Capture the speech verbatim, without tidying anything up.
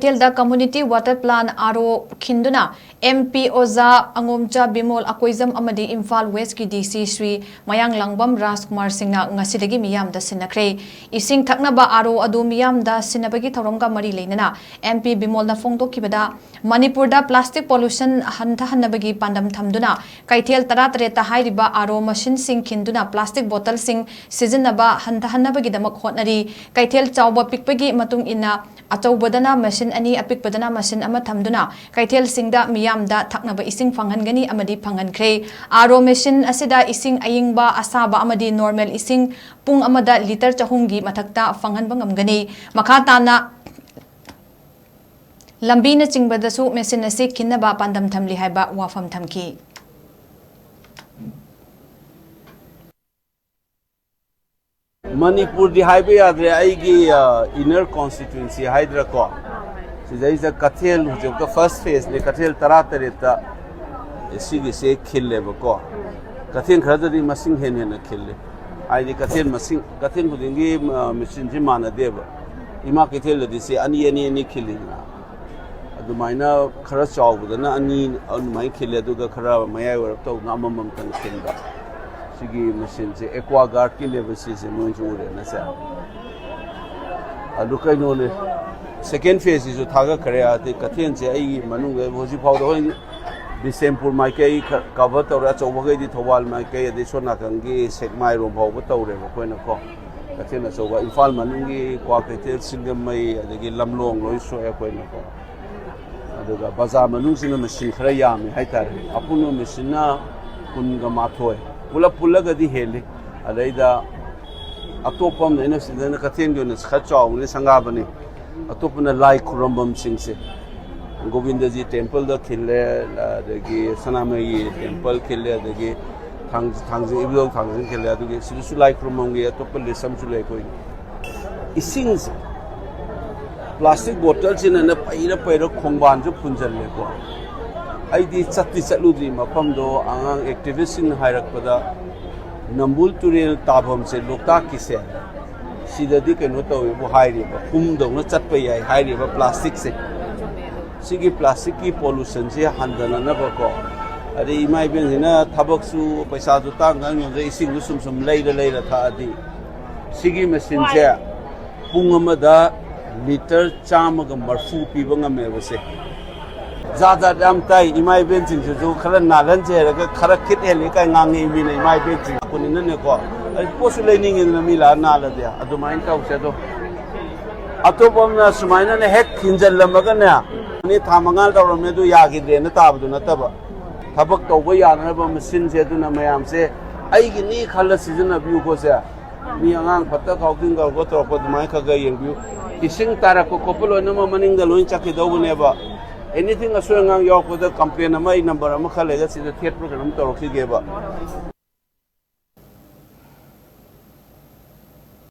ꯀꯩꯊꯦꯜꯗ community water plant R O ꯈꯤꯟꯗꯨꯅ M P ꯑꯣꯖꯥ ꯑꯉꯣꯝꯆꯥ ꯕꯤꯃꯣꯜ ꯑꯀꯣꯏꯖꯝ ꯑꯃꯗꯤ ꯏꯝꯐꯥꯜ ꯋꯦꯁꯀꯤ D C ꯁ꯭ꯔꯤ ꯃꯌꯥꯡꯂꯥꯡꯕꯝ ꯔꯥꯖꯀꯨꯃꯥꯔ ꯁꯤꯡꯅ ꯉꯁꯤꯗꯒꯤ ꯃꯤꯌꯥꯝꯗ ꯁꯤꯟꯅꯈ꯭ꯔꯦ꯫ ꯏꯁꯤꯡ ꯊꯛꯅꯕ R O ꯑꯗꯨ ꯃꯤꯌꯥꯝꯗ ꯁꯤꯟꯅꯕꯒꯤ ꯊꯧꯔꯝꯒ ꯃꯔꯤ ꯂꯩꯅꯅ M P ꯕꯤꯃꯣꯜꯅ ꯐꯣꯡꯗꯣꯛꯈꯤꯕꯗ, ꯃꯅꯤꯄꯨꯔꯗ plastic pollution ꯍꯟꯊꯍꯟꯅꯕꯒꯤ ꯄꯥꯟꯗꯝ ꯊꯝꯗꯨꯅ ꯀꯩꯊꯦꯜ ꯇꯔꯥꯇꯔꯦꯠꯇ ꯍꯥꯏꯔꯤꯕ R O machineꯁꯤꯡ ꯈꯤꯟꯗꯨꯅ plastic bottleꯁꯤꯡ ꯁꯤꯖꯤꯟꯅꯕ ꯍꯟꯊꯍꯟꯅꯕꯒꯤꯗꯃꯛ ꯍꯣꯠꯅꯔꯤ꯫ ꯀꯩꯊꯦꯜ ꯆꯥꯎꯕ ꯄꯤꯛꯄꯒꯤ ꯃꯇꯨꯡ ꯏꯟꯅ ꯑꯆꯧꯕꯗꯅ machine ꯑꯅꯤ, ꯑꯄꯤꯛꯄꯗꯅ machine ꯑꯃ ꯊꯝꯗꯨꯅ ꯀꯩꯊꯦꯜꯁꯤꯡꯗ ꯃꯤꯌꯥꯝꯗ ꯊꯛꯅꯕ ꯏꯁꯤꯡ ꯐꯪꯍꯟꯒꯅꯤ ꯑꯃꯗꯤ ꯐꯪꯍꯟꯈ꯭ꯔꯦ꯫ R O machine ꯑꯁꯤꯗ ꯏꯁꯤꯡ ꯑꯏꯪꯕ, ꯑꯁꯥꯕ ꯑꯃꯗꯤ normal ꯏꯁꯤꯡ ꯄꯨꯡ ꯑꯃꯗ litre ꯆꯍꯨꯝꯒꯤ ꯃꯊꯛꯇ ꯐꯪꯍꯟꯕ ꯉꯝꯒꯅꯤ꯫ ꯃꯈꯥ ꯇꯥꯅ ꯂꯝꯕꯤꯅꯆꯤꯡꯕꯗꯁꯨ machine ꯑꯁꯤ ꯈꯤꯟꯅꯕ ꯄꯥꯟꯗꯝ ꯊꯝꯂꯤ ꯍꯥꯏꯕ ꯋꯥꯐꯝ ꯊꯝꯈꯤ꯫ ꯃꯅꯤꯄꯨꯔꯗꯤ ꯍꯥꯏꯕ ꯌꯥꯗ꯭ꯔꯦ, ꯑꯩꯒꯤ, ꯑ, inner constituency ꯍꯥꯏꯗ꯭ꯔꯥꯀꯣ, ꯁꯤꯗꯩꯁꯤꯗ ꯀꯩꯊꯦꯜ ꯍꯧꯖꯤꯛꯇ first phaseꯅꯦ, ꯀꯩꯊꯦꯜ ꯇꯔꯥꯇꯔꯦꯠꯇ ꯁꯤꯒꯤꯁꯦ ꯈꯤꯜꯂꯦꯕꯀꯣ꯫ ꯀꯩꯊꯦꯜ ꯈꯔꯗꯗꯤ ꯃꯁꯤꯡ ꯍꯦꯟꯅ ꯍꯦꯟꯅ ꯈꯤꯜꯂꯦ, ꯍꯥꯏꯗꯤ ꯀꯩꯊꯦꯜ ꯃꯁꯤꯡ, ꯀꯩꯊꯦꯜ ꯈꯨꯗꯤꯡꯒꯤ, ꯑ, machineꯁꯦ ꯃꯥꯟꯅꯗꯦꯕ꯫ ꯏꯃꯥ ꯀꯩꯊꯦꯜꯗꯗꯤ ꯁꯤ ꯑꯅꯤ, ꯑꯅꯤ, ꯑꯅꯤ ꯈꯤꯜꯂꯤꯗꯅ, ꯑꯗꯨꯃꯥꯏꯅ ꯈꯔ ꯆꯥꯎꯕꯗꯅ ꯑꯅꯤ ꯑꯗꯨꯃꯥꯏꯅ ꯈꯤꯜꯂꯦ, ꯑꯗꯨꯒ ꯈꯔ ꯃꯌꯥꯏ ꯑꯣꯏꯔꯞ ꯇꯧꯗꯅ ꯑꯃꯃꯝꯇꯪ ꯈꯤꯟꯕ꯫ ꯁꯤꯒꯤ machineꯁꯦ Aquaguardꯀꯤꯅꯦꯕ ꯁꯤꯁꯦ, ꯅꯣꯏꯁꯨ ꯎꯔꯦꯅ ꯁꯦ꯫ ꯑꯗꯨ ꯀꯩꯅꯣꯅꯦ, second phaseꯁꯤꯁꯨ ꯊꯥꯒꯠꯈ꯭ꯔꯦ꯫ ꯑꯗꯩ ꯀꯩꯊꯦꯜꯁꯦ ꯑꯩꯒꯤ ꯃꯅꯨꯡꯗ ꯍꯧꯖꯤꯛ ꯐꯥꯎꯗ ꯑꯩꯈꯣꯏ ꯕꯤꯁꯦꯝꯄꯨꯔ ꯃꯥꯏꯀꯩ ꯈꯔ cover ꯇꯧꯔꯦ, ꯑꯆꯧꯕꯈꯩꯗꯤ ꯊꯧꯕꯥꯜ ꯃꯥꯏꯀꯩ, ꯑꯗꯩ ꯁꯣꯝ ꯅꯥꯀꯟꯒꯤ ꯁꯦꯛꯃꯥꯏꯔꯣꯝ ꯐꯥꯎꯕ ꯇꯧꯔꯦꯕ ꯑꯩꯈꯣꯏꯅꯀꯣ꯫ ꯀꯩꯊꯦꯜ ꯑꯆꯧꯕ, ꯏꯝꯐꯥꯜ ꯃꯅꯨꯡꯒꯤ ꯀ꯭ꯋꯥꯀꯩꯊꯦꯜ, ꯁꯤꯡꯖꯃꯩ, ꯑꯗꯒꯤ ꯂꯝꯂꯣꯡ ꯂꯣꯏ ꯁꯣꯛꯑꯦ ꯑꯩꯈꯣꯏꯅꯀꯣ꯫ ꯑꯗꯨꯒ ꯕꯖꯥꯔ ꯃꯅꯨꯡꯁꯤꯅ machine ꯈꯔ ꯌꯥꯝꯃꯦ ꯍꯥꯏꯇꯥꯔꯦ꯫ ꯑꯄꯨꯟꯕ machineꯅ ꯀꯨꯟꯒ ꯃꯥꯊꯣꯏ, ꯄꯨꯂꯞ ꯄꯨꯜꯂꯒꯗꯤ ꯍꯦꯜꯂꯤ꯫ ꯑꯗꯩꯗ ꯑꯇꯣꯞꯄ ꯑꯃꯅ, ꯑꯩꯅ ꯁꯤꯗꯅ ꯀꯩꯊꯦꯜꯒꯤ ꯑꯣꯏꯅ ꯈꯔ ꯆꯥꯎꯕꯅꯤ, ꯁꯪꯒꯥꯕꯅꯤ꯫ ꯑꯇꯣꯞꯄꯅ ꯂꯥꯏ ꯈꯨꯔꯨꯝꯐꯝꯁꯤꯡꯁꯦ, ꯒꯣꯕꯤꯟꯗꯖꯤ templeꯗ ꯈꯤꯜꯂꯦ, ꯑꯗꯒꯤ ꯁꯅꯥꯃꯍꯤ temple ꯈꯤꯜꯂꯦ, ꯑꯗꯒꯤ ꯊꯥꯡ-, ꯊꯥꯡꯖꯤꯡ, ꯏꯕꯨꯙꯧ ꯊꯥꯡꯖꯤꯡ ꯈꯤꯜꯂꯦ꯫ ꯑꯗꯨꯒꯤ ꯁꯤꯗꯁꯨ ꯂꯥꯏ ꯈꯨꯔꯨꯝꯐꯝꯒꯤ ꯑꯇꯣꯞꯄ list ꯑꯃꯁꯨ ꯂꯩ ꯑꯩꯈꯣꯏꯒꯤ꯫ ꯏꯁꯤꯡꯁꯦ plastic bottleꯁꯤꯅꯅꯦ ꯄꯩꯔ ꯄꯩꯔ ꯈꯣꯡꯕꯥꯟꯁꯨ ꯐꯨꯟꯖꯜꯂꯦꯀꯣ꯫ ꯑꯩꯗꯤ ꯆꯠꯇꯤ ꯆꯠꯂꯨꯗ꯭ꯔꯤ ꯃꯐꯝꯗꯣ, ꯑꯉꯥꯡ activistꯁꯤꯡꯅ ꯍꯥꯏꯔꯛꯄꯗ ꯅꯝꯕꯨꯜ ꯇꯨꯔꯦꯜ ꯇꯥꯐꯝꯁꯦ, ꯂꯣꯛꯇꯥꯛꯀꯤꯁꯦ, ꯁꯤꯗꯗꯤ ꯀꯩꯅꯣ ꯇꯧꯋꯦꯕꯨ ꯍꯥꯏꯔꯤꯕ, ꯐꯨꯝꯗꯧꯅ ꯆꯠꯄ ꯌꯥꯏ ꯍꯥꯏꯔꯤꯕ ꯄ꯭ꯂꯥꯁꯇꯤꯛꯁꯦ꯫ ꯁꯤꯒꯤ ꯄ꯭ꯂꯥꯁꯇꯤꯛꯀꯤ ꯄꯣꯂꯨꯁꯟꯁꯤ ꯍꯟꯊꯅꯅꯕꯀꯣ, ꯑꯗꯩ ꯏꯃꯥ ꯏꯕꯦꯟꯁꯤꯅ ꯊꯕꯛꯁꯨ, ꯄꯩꯁꯥꯁꯨ ꯇꯥꯡ ꯇꯥꯡ ꯌꯣꯟꯖꯩ, ꯏꯁꯤꯡꯁꯨ ꯁꯨꯝ ꯁꯨꯝ ꯂꯩꯔ ꯂꯩꯔ ꯊꯛꯑꯗꯤ, ꯁꯤꯒꯤ ꯃꯦꯆꯤꯟꯁꯦ ꯄꯨꯡ ꯑꯃꯗ ꯂꯤꯇꯔ ꯆꯥꯝꯃꯒ ꯃꯔꯐꯨ ꯄꯤꯕ ꯉꯝꯃꯦꯕ ꯁꯦ꯫ ꯖꯥꯠ ꯖꯥꯠ ꯌꯥꯝ ꯇꯥꯏ꯫ ꯏꯃꯥ ꯏꯕꯦꯟꯁꯤꯡꯁꯤꯁꯨ ꯈꯔ ꯅꯥꯜꯍꯟꯁꯦ ꯍꯥꯏꯔꯒ ꯈꯔ ꯈꯤꯠ ꯍꯦꯜꯂꯤ ꯀꯥꯏ ꯉꯥꯡꯉꯤ ꯃꯤꯅ, ꯏꯃꯥ ꯏꯕꯦꯟꯁꯤꯡ ꯂꯥꯛꯄꯅꯤꯅꯅꯦꯀꯣ꯫ ꯑꯩ ꯄꯣꯠꯁꯨ ꯂꯩꯅꯤꯡꯉꯤꯗꯅ, ꯃꯤ ꯂꯥꯛꯑ ꯅꯥꯜꯂꯗꯤ ꯑꯗꯨꯃꯥꯏꯅ ꯇꯧꯁꯦ꯫ ꯑꯗꯣ ꯑꯇꯣꯞꯄ ꯑꯃꯅ ꯁꯨꯃꯥꯏꯅꯅꯦ ꯍꯦꯛ ꯊꯤꯟꯖꯜꯂꯝꯃꯒꯅꯦ, ꯅꯤ ꯊꯥ ꯃꯉꯥ ꯇꯧꯔꯝꯃꯦ ꯑꯗꯨ ꯌꯥꯈꯤꯗ꯭ꯔꯦꯅ ꯇꯥꯕꯗꯨ ꯅꯠꯇꯕ, ꯊꯕꯛ ꯇꯧꯕ ꯌꯥꯅꯅꯕ ꯃꯦꯆꯤꯟꯁꯦ꯫ ꯑꯗꯨꯅ ꯃꯌꯥꯝꯁꯦ ꯑꯩꯒꯤꯅꯤ ꯈꯜꯂ ꯁꯤꯖꯤꯟꯅꯕꯤꯌꯨꯀꯣ ꯁꯦ꯫ ꯃꯤ ꯑꯉꯥꯡ ꯐꯠꯇ ꯀꯥꯎꯊꯤꯟ ꯀꯧꯔꯛꯄ ꯇꯧꯔꯛꯄ ꯑꯗꯨꯃꯥꯏꯅ ꯈꯔ ꯈꯔ ꯌꯦꯡꯕꯤꯌꯨ꯫ ꯏꯁꯤꯡ ꯇꯥꯔꯛꯄ ꯈꯣꯠꯄ ꯂꯣꯏꯅꯃꯛ ꯃꯅꯤꯡꯗ ꯂꯣꯏ ꯆꯠꯈꯤꯗꯧꯕꯅꯦꯕ꯫ ꯑꯦꯅꯤꯊꯤꯡ ꯑꯁꯣꯏ ꯑꯉꯥꯡ ꯌꯥꯎꯔꯛꯄꯗ ꯀꯝꯄ꯭ꯂꯦꯟ ꯑꯃ ꯑꯩ ꯅꯝꯕꯔ ꯑꯃ ꯈꯔ ꯂꯩꯔꯒ ꯁꯤꯗ ꯊꯦꯠꯄ꯭ꯔꯥ ꯀꯩꯅꯣꯝ ꯇꯧꯔꯛꯈꯤꯒꯦꯕ꯫